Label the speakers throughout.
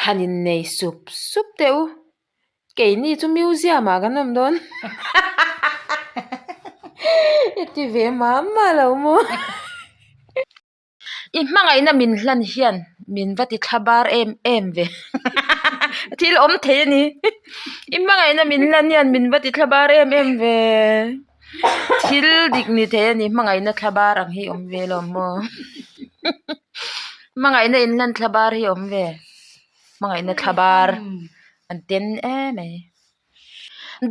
Speaker 1: Han innei sup sup teh u. Keini chu museum ah kan awm dawn. I ti ve mah mah lo maw. I hmangaihna min hlan hian min va ti thla bar em em ve. Thil awm thei a ni. I hmangaihna min hlan hian min va ti thla bar em em ve. Thil dik ni thei a ni. Hmangaihna thla bar ang hi awm ve lo maw. Hmangaihna inhlan thla bar hi awm ve. Hmangaihna thla bar an ten em mai.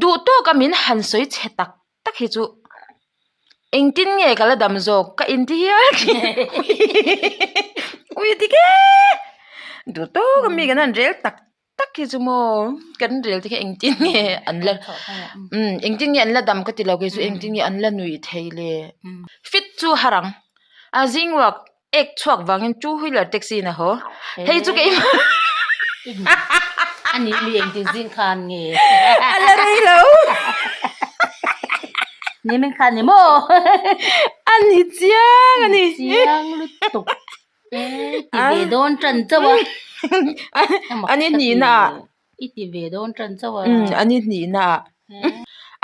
Speaker 1: Duh tawka min han sawi chhe tak tak hi chu engtin nge ka la dam zawk ka inti hial ui dik e duh tawk ami kan han rel tak tak hi chu maw kan rel te kha engtin nge an la umm engtin nge an la dam ka ti lo kei chu engtin nge an la nuih thei le fit chu har ang a zing uak Ek chhuak vangin two wheeler taxi in a haw. Hei chu keimah.
Speaker 2: A nih mi engtin zing khan nge?
Speaker 1: A la rei lo.
Speaker 2: Nimin khan ni maw?
Speaker 1: A ni chiang a ni.
Speaker 2: Chiang lutuk. E ti ve dawn tan chauh a.
Speaker 1: A ni hnihna ah.
Speaker 2: I ti ve dawn tan chauh a.
Speaker 1: A ni hnihna ah.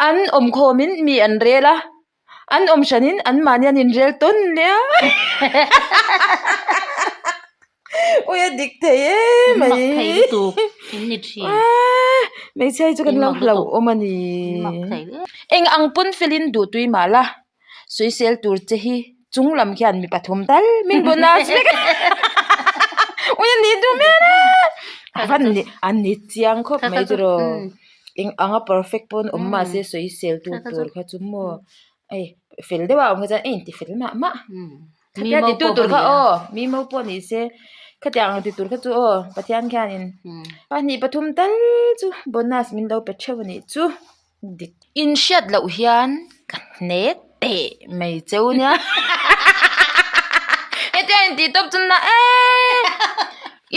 Speaker 1: An awmkhawmin mi an rel a. An awm hranin an mahni an inrel tawn hle a. Ui a dik thei em mai.
Speaker 2: In mak thei lutuk in ni thin.
Speaker 1: Hmeichhia hi chu kan lo hlauhawm a ni. Eng ang pawn felin duh tui mah la, sawisel tur che hi chung lam khian mi pathum tal min bonus vek a. Ui a nih duh hmel e. A van ni a ni chiang khawp mai tiraw. Eng anga perfect pawn awm mahse sawisel tur tur kha chu maw hei fel deuh a awm kha chuan a inti fel mah mah khatia ti tu tur kha aw mi mo pawh ni se khatiang ang ti tur kha chu aw Pathian khianin pahnih pathum tal chu bonus min lo pe theuh a nih chu dik. Inhriat loh hian ka hne teh mai cheu nia hetia intih tawp chu na eee.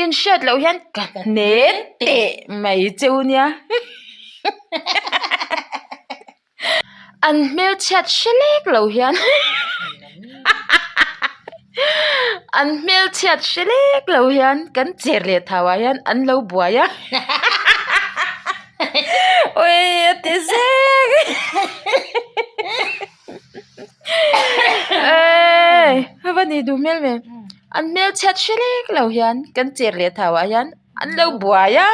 Speaker 1: Inhriat loh hian ka hne teh mai cheu nia. An hmelchhiat hre lek lo hian an hmelchhiat hre lek lo hian kan cher leh thau ah hian an lo buai a. Awii a ti zek. A va ni duh hmel ve an hmelchhiat hre lek lo hian kan cher leh thau ah hian an lo buai a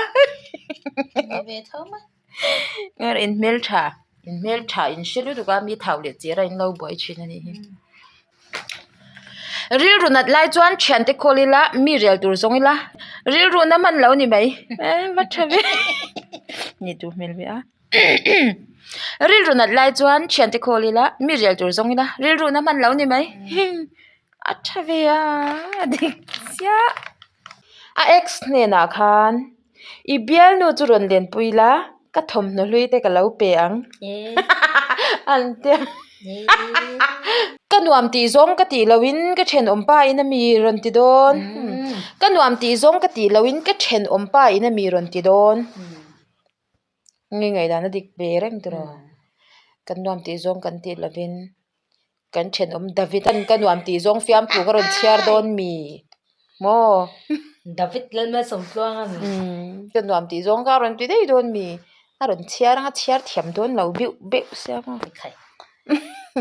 Speaker 1: in hmeltha in hmeltha in hre lutuk a mi thau leh cher a in lo buai thin a nih hi rilru nat lai chuan thiante call ila mi rel tur zawng ila rilru na hman lo ni mai e va tha ve ni duh hmel ve a. Rilru nat lai chuan thiante call ila mi rel tur zawng ila rilru na hman lo ni mai a tha ve a a dik chiah a ex hnenah khan i bialnu chu rawn lenpui ila ka thawmhnaw hlui te ka lo pe ang an tia ka nuam tih zawng ka tih lohin ka thenawm pa in a mi rawn ti dawn ka nuam tih zawng ka tih lohin ka thenawm pa in a mi rawn ti dawn. Nge ngaihdan a dik ve reng tiraw kan nuam tih zawng kan tih lovin kan thenawm David an ka nuam tih zawng fiamthu ka rawn chhiar dawn mi maw
Speaker 2: David Lalmalsawmtluang a ni
Speaker 1: ka nuam tih zawng kha a rawn ti daih dawn mi a rawn chhiar anga chhiar thiam dawn lo beuh beuh sia maw.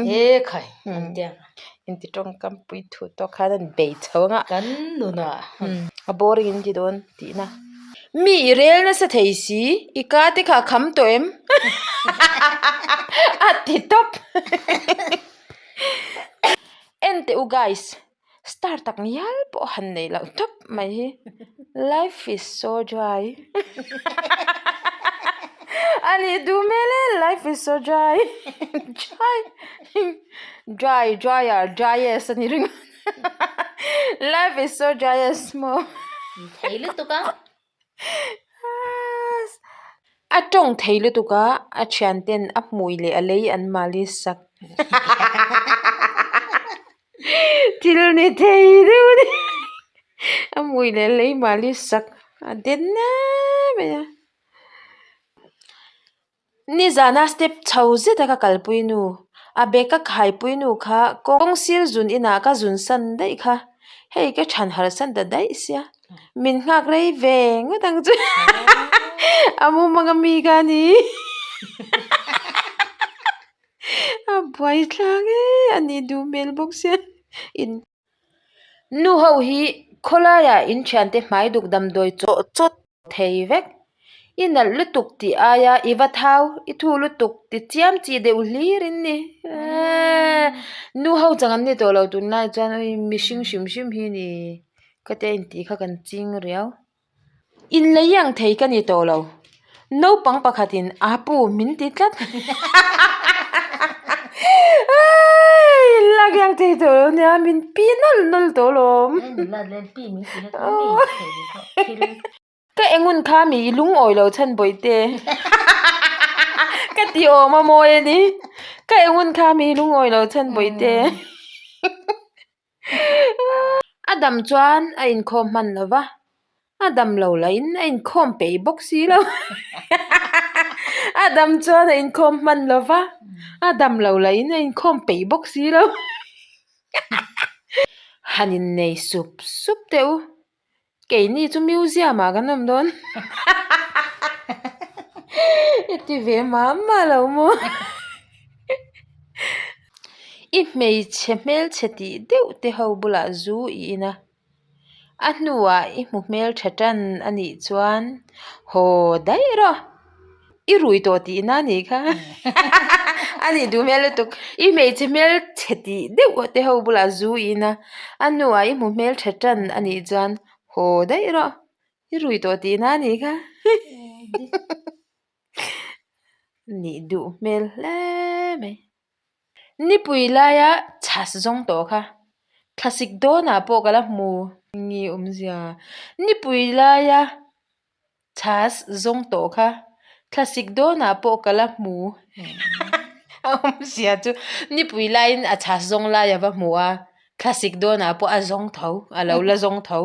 Speaker 2: He khai an tia.
Speaker 1: Inti tawngkam pui thu tawk khan an bei chho anga.
Speaker 2: Kan nunah.
Speaker 1: A boring in ti dawn tihna. Mi i rel nasa thei si, i ka te kha a kham tawh em? A ti tawp. En teh u guys. Star tak ngial pawh han nei loh tawp mai hi life is so dry a nih duh hmel e life is so dry dry dry dryer driest a ni ringawt life is so driest maw
Speaker 2: thei lutuk a
Speaker 1: A tawng thei lutuk a, a thianten a hmui leh a lei an malis sak. Thil ni thei deuh a ni. A hmui leh a lei malis sak a den em mai a. Nizana step chho zeta ka kalpui nu, a bag ka khaipui nu kha kawng sir zun inah ka zun san daih kha. Hei ka than harh san ta daih sia. Min nghak rei ve ngawt ang chu. A mumang a mi kha a ni. A buai thlang e a nih duh hmel bawk sia. In Nu ho hi khawlaiah in thiante hmai duk damdawi chawh chawt thei vek. I nalh lutuk tih aia i va thau, i thu lutuk ti chiam chi deuh hlir in ni. Eeee nu ho chang an ni tawh lo tunlai chuan mihring hrim hrim hi ni ka tia intih kha kan ching riau. Inlei ang thei ka ni tawh lo. Naupang pakhatin Apu min ti tlat. Inlak ang thei tawh lo nia, min pi nawlh nawlh tawh alawm. Ka engun kha mi i lungawi lo chhan bawihte. Ka ti awm a mawi a ni. Ka engun kha mi i lungawi lo chhan bawihte. A dam chuan a inkhawm hman lo va, a dam lo lahin a inkhawm peih bawk si lo. A dam chuan a inkhawm hman lo va, a dam lo lahin a inkhawm peih bawk si lo. Han innei sup sup teh u, keini chu museum ah kan awm dawn. I ti ve mah mah lo maw? I hmeichhe hmelchhe tih deuh te ho bulah zu i in a, a hnuah i hmu hmeltha tan a nih chuan haw daih rawh, i rui tawh tihna a nih kha a nih duh hmel lutuk, i hmeichhe hmelchhe tih deuh te ho bulah zu i in a, a hnuah i hmu hmeltha tan a nih chuan haw daih rawh, i rui tawh tihna a nih kha. Nih duh hmel hle mai. Nipui laia chhas zawng tawh kha thlasik dawnah pawh ka la hmu nge awmzia. Nipui laia chhas zawng tawh kha thlasik dawnah pawh ka la hmu a awmzia chu nipui laiin a chhas zawng lai a va hmu a thlasik dawnah pawh a zawng tho a lo la zawng tho.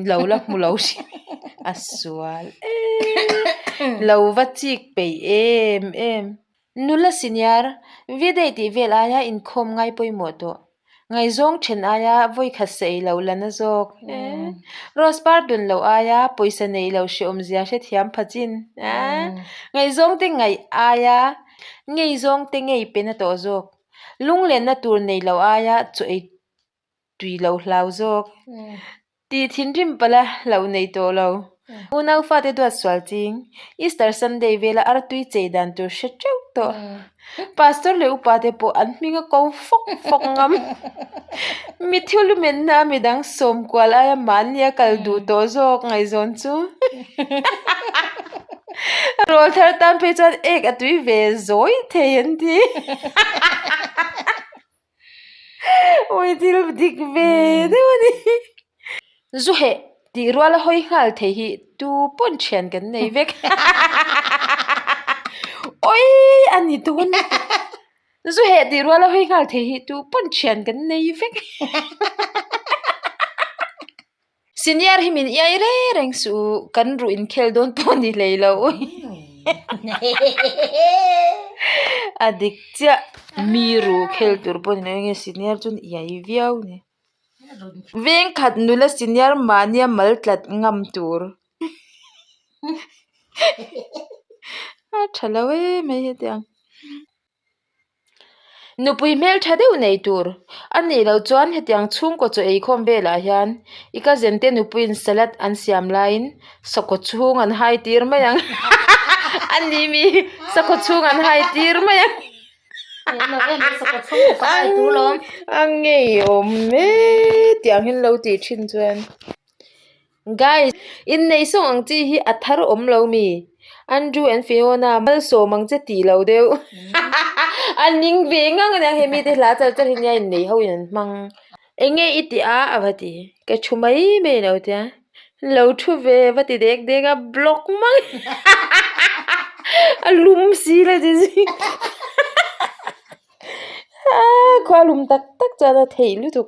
Speaker 1: Lo la hmu lo hrim a sual em lo va chik peih em em. Nula senior V-day tih vel aia inkhawm ngai pawimawh tawh. Ngaihzawng then aia vawikhat saih loh la na zawk e. Rose par dun loh aia pawisa neih loh hreawmzia hrethiam pha chin e. Ngaihzawng te ngaih aia ngeizawng te ngei pe na tawh zawk. Lunglenna tur neih loh aia chaw ei tui lo hlau zawk. Tih thinrim pala hlauh nei tawh lo. Unau fate duat sual ching. Easter Sunday vela artui chei dan tur hre teuh tawh. Pastor leh upa te pawh an hming a ko fawk fawk ngam. Mithiu lumenna a midang sawm kual aia mahni a kal duh tawh zawk ngaihzawn chu. Rawl thar tan phei chuan ek a tui ve zawi thei an ti. Awi thil dik ve deuh a ni. Zu heh tih rual a hawi nghal thei hi tu pawn thian kan nei vek. Awi a ni dawn zu heh tih rual a hawi nghal thei hi tu pawn thian kan nei vek. Senior hi min iai reng reng suh u, kan ruh inkhel dawn pawh ni hlei lo. A dik chiah, mi ruh khel tur pawh ni lo enge senior chu an iai viau ni. Vengkhat nula senior mahnia mal tlat ngam tur. A tha lo em mai hetiang. Nupui hmeltha deuh nei tur a nih loh chuan hetiang chhungkaw chaw eikhawm velah hian i cousin te nupuiin salad an siam laiin sakhaw chhung an hai tir mai ang a ni mi sakhaw chhung an hai tir mai ang a ngeiawm mek tiang hian lo tih thin chuan. Guys, inneih sawng ang chi hi a thar awm lo mi? Andrew and Fiona malsawm ang che tih lo deuh. A ning ve ngang aniang he mite hla char char hi nia inneih ho in an hmang. Enge i tih a a va ti. Ka thu mai mai lo tia. Lo thu ve va ti dek dek a block mai. A lum si la ti zing. Khua lum tak tak chuan a theih lutuk.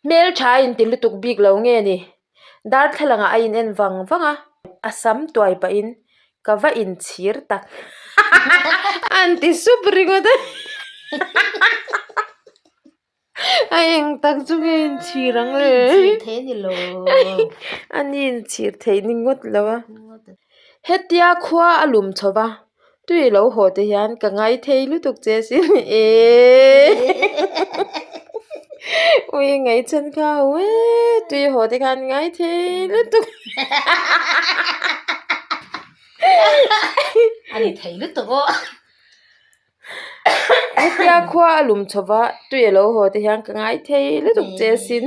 Speaker 1: Hmeltha a inti lutuk bik lo nge ni? Darthlalang ah a in en vang vang a, a sam tuai pahin ka va inchhir tak a an ti sup ringawt a. A eng tak chu nge inchhir ang le?
Speaker 2: Inchhir thei a ni lo.
Speaker 1: A ni inchhir thei ni ngawt lo a. Hetia khua a lum chho va, tui lo haw te hian ka ngai thei lutuk che sin eee. Ui ngaihchhan kha ho e, tui haw te khan ngai thei lutuk.
Speaker 2: A ni thei lutuk aw.
Speaker 1: Hetia khua a lum chho va, tui a lo haw te hian ka ngai thei lutuk che sin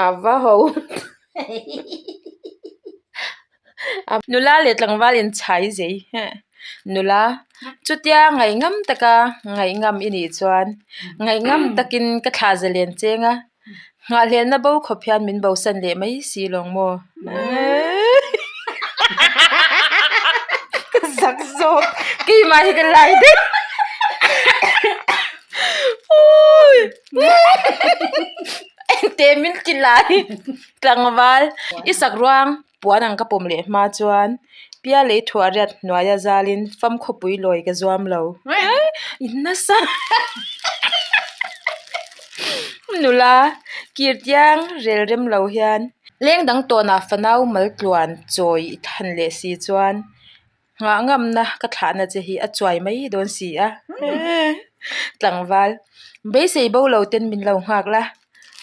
Speaker 1: a va ho. Nula leh tlangval inchhai zei nula chutia ngaihngam taka ngaihngam i nih chuan ngaihngam takin ka thlah zalen cheng a, nghahhlelhna bo khawp hian min bosan leh mai si lawng maw? Ka zak zawk keimah hi ka lai daih Engte min ti lai tlangval i sak ruang puan ang ka pawm leh hma chuan pia lei thuah riat hnuaia zalin fam khawpui lawi ka zuam lo i nasa nula kirtiang rel rem lo hian leng dang tawnah fanau mal tluan chawi i than leh si chuan Nghah ngamna ka thlahna che hi a chuai mai dawn si a, tlangval beisei bo lo ten min lo nghak la,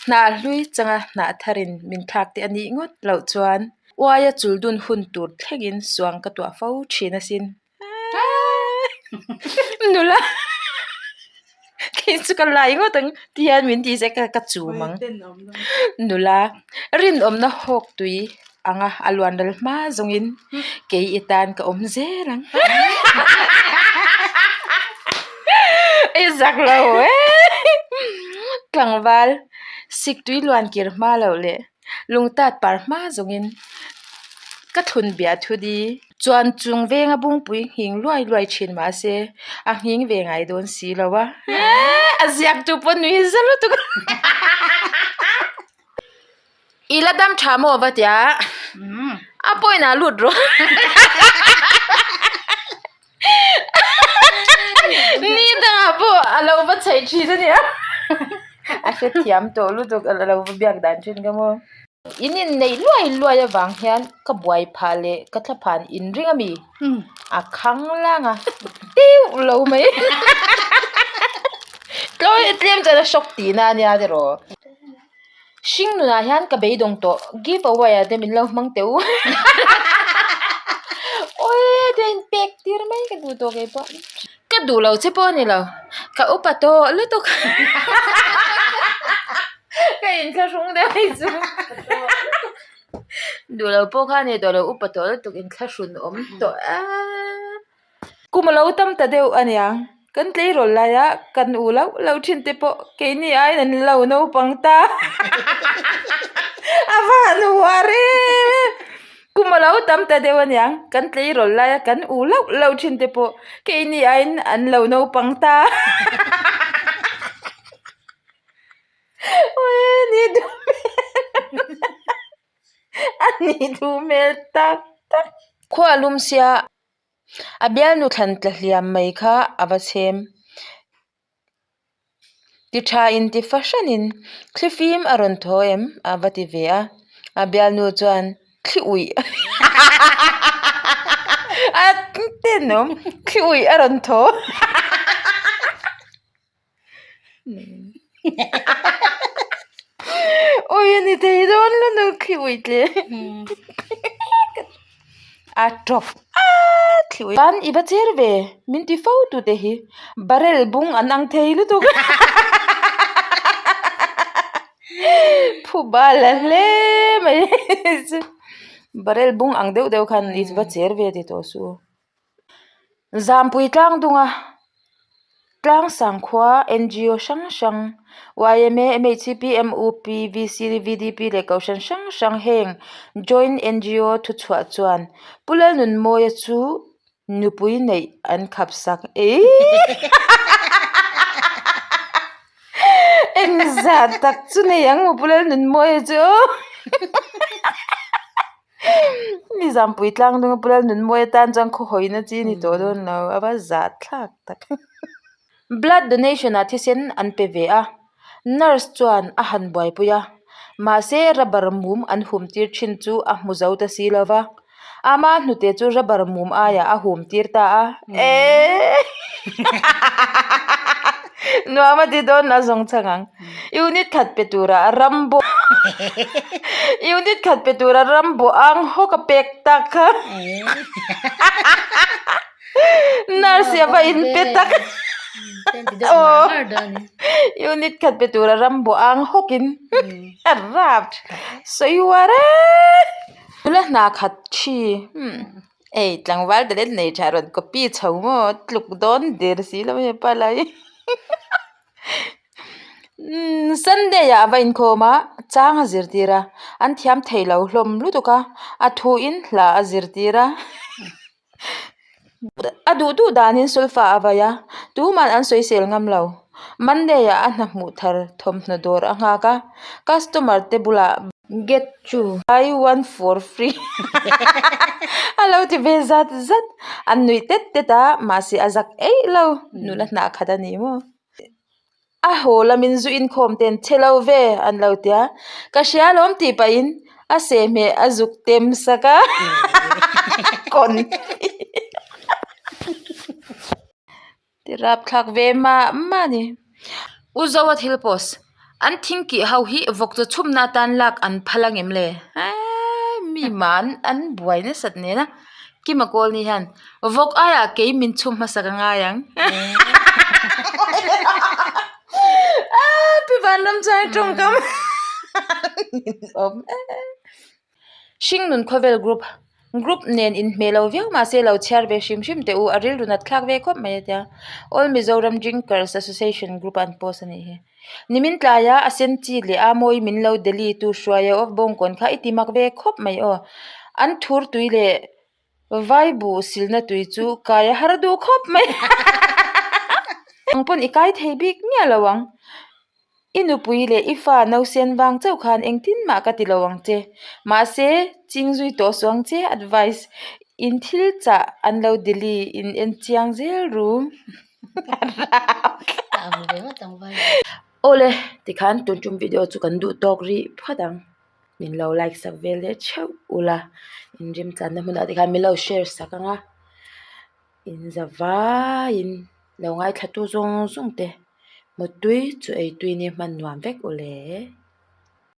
Speaker 1: hnah hlui changa hnah tharin min thlak te a nih ngawt loh chuan uaia chul dun hun tur thlengin suang ka tuah fo thin asin. Nula khi chu ka lai ngawt ang ti hian min tih zek a ka chum ang. Nula rinawmna hawk tui anga a luan ral hma zawngin kei i tan ka awm zel ang. I zak lo e tlangval sik tui luan kir hma loh leh lungtat par hma zawngin ka thlun biah thu di. Chuan chung venga bungpui nghing luai luai thin mahse a nghing ve ngai dawn si lo a, a ziak tu pawh nui za lutuk I la dam tha maw va tia a point ah lut rawh ni dangah pawh a lo va chheih thin a nia a hrethiam tawh lutuk a lo va biak dan thin ka maw. In inneih luai luai avang hian ka buai phah leh ka thla phan in ring a mi? A khang lang a, tiu lo mai. Tlawi tlem chuan a shock tihna a nia tiraw. Hring nunah hian ka beidawng tawh, give away ah te min lo hmang teh u. Awii te in pek tir mai ka duh tawh keipawh. Ka duh lo che pawh a ni lo, ka upa tawh lutuk. Ka inthlahrung deuh hei chu duh lo pawh kha ni tawh lo upa tawh lutuk inthlahrun awm tawh a kum a lo tam ta deuh a nia kan tleirawl laia kan u loh loh thin te pawh keini aiin an lo naupang ta a va han uar em em kum a lo tam ta deuh a nia kan tleirawl laia kan u loh loh thin te pawh keini aiin an lo naupang ta. Ni duh hmel a ni duh hmel tak tak. Khua a lum sia a bialnu thlan tla hliam mai kha a va chhem. Ti tha in ti fahranin thli fim a rawn thaw em a va ti ve a, a bialnu chuan thli uih a tenawm thli uih a rawn thaw. Ui a ni thei dawn lo nu khi ui tle a tawp a thli ui an i va cher ve min ti fo tu te hi barrel bung an ang thei lutuk phu bal a hle mai barrel bung ang deuh deuh khan i va cher ve ti tawh suh. Zampui tlang dunga tlang sangkhua ngo hrang hrang yma mhcp mup vc vdp leh kohhran hrang hrang heng joint ngo thuchhuah chuan Pu Lalnunmawia chu nupui neih an khap sak eii engzah tak chu nei ang maw Pu Lalnunmawia chu aw. Ni zampui tlang dung a pu Lalnunmawia tan chuan khaw hawina chi a ni tawh dawn lo a va zah thlak tak. Blood donation ah thisen an pe ve a. Nurse chuan a han buaipui a, mahse rubber mum an hum tir thin chu a hmu zo ta si lo va. Ama hnute chu rubber mum aiah a hum tir ta a, eeii nuam a ti dawn a zawng chhang ang. Unit khat pe tura ram bawh Unit khat pe tura ram bawh ang hawk a pek tak kha Nurse hi a va inpe tak aw Unit khat pe tura ram bawh ang hawkin a rap sawi uar e. Nula hna khat thi umm ei tlangval ta let nei tha rawn copy chho maw tluk dawn der si lo hepa lai umm Sunday ah a va inkhawm a chang a zirtir a an thiam thei lo hlawm lutuk a a thu in hla a zirtir a a duh duh danin sulfa a vai a tuman an sawisel ngam lo Monday ah a hna hmuh thar thawmhnaw dawr a nghak a customer te bulah get two buy one for free a lo ti ve zat zat an nuih tet tet a mahse a zak eih lo nula hnah khat a ni maw. A haw lamin zu inkhawm ten che lo ve an lo ti a, ka hria alawm tih pahin a sehhmeh a zuk tem sak a kawn ti rapthlak ve mah mah a ni. U Zoa thil post an thing kih ho hi vawk chaw chhumna atan lak an phal ang em le? Eeii mi man an buai nasat nen a Kima kawl ni hian vawk aiah kei min chhum hmasa ka ngai ang Aaa pi vanram chuan tawngkam awm Hringnun khawvel group group nen inhmeh lo viau mahse lo chhiar ve hrim hrim teh u a rilru nat thlak ve khawp mai a tia All Mizoram Drinkers Association group a an post a nih hi Nimin tlaia a sen chi leh a mawi min lo Delhi tu hruai a of bawngkawn kha i ti mak ve khawp mai aw. An thur tui leh vai buh silna tui chu kai a har duh khawp mai. Ang pawn i kai thei bik miah lo ang. I nupui leh i fa nausen vang chauh khan engtin mah ka ti lo ang che. Mahse, ching zui tawh suh ang che advice in thil chah an lo Delhi in en chiang zel ru. Awle tikhan tun tum video chu kan duh tawk rih phawt ang min lo like sak vel leh theuh ula in remchanna hmunah te khan min lo share sak ang a in za vaiin lo ngaithla tu zawng zawng te mutui chu ei tui ni hman nuam vek ule.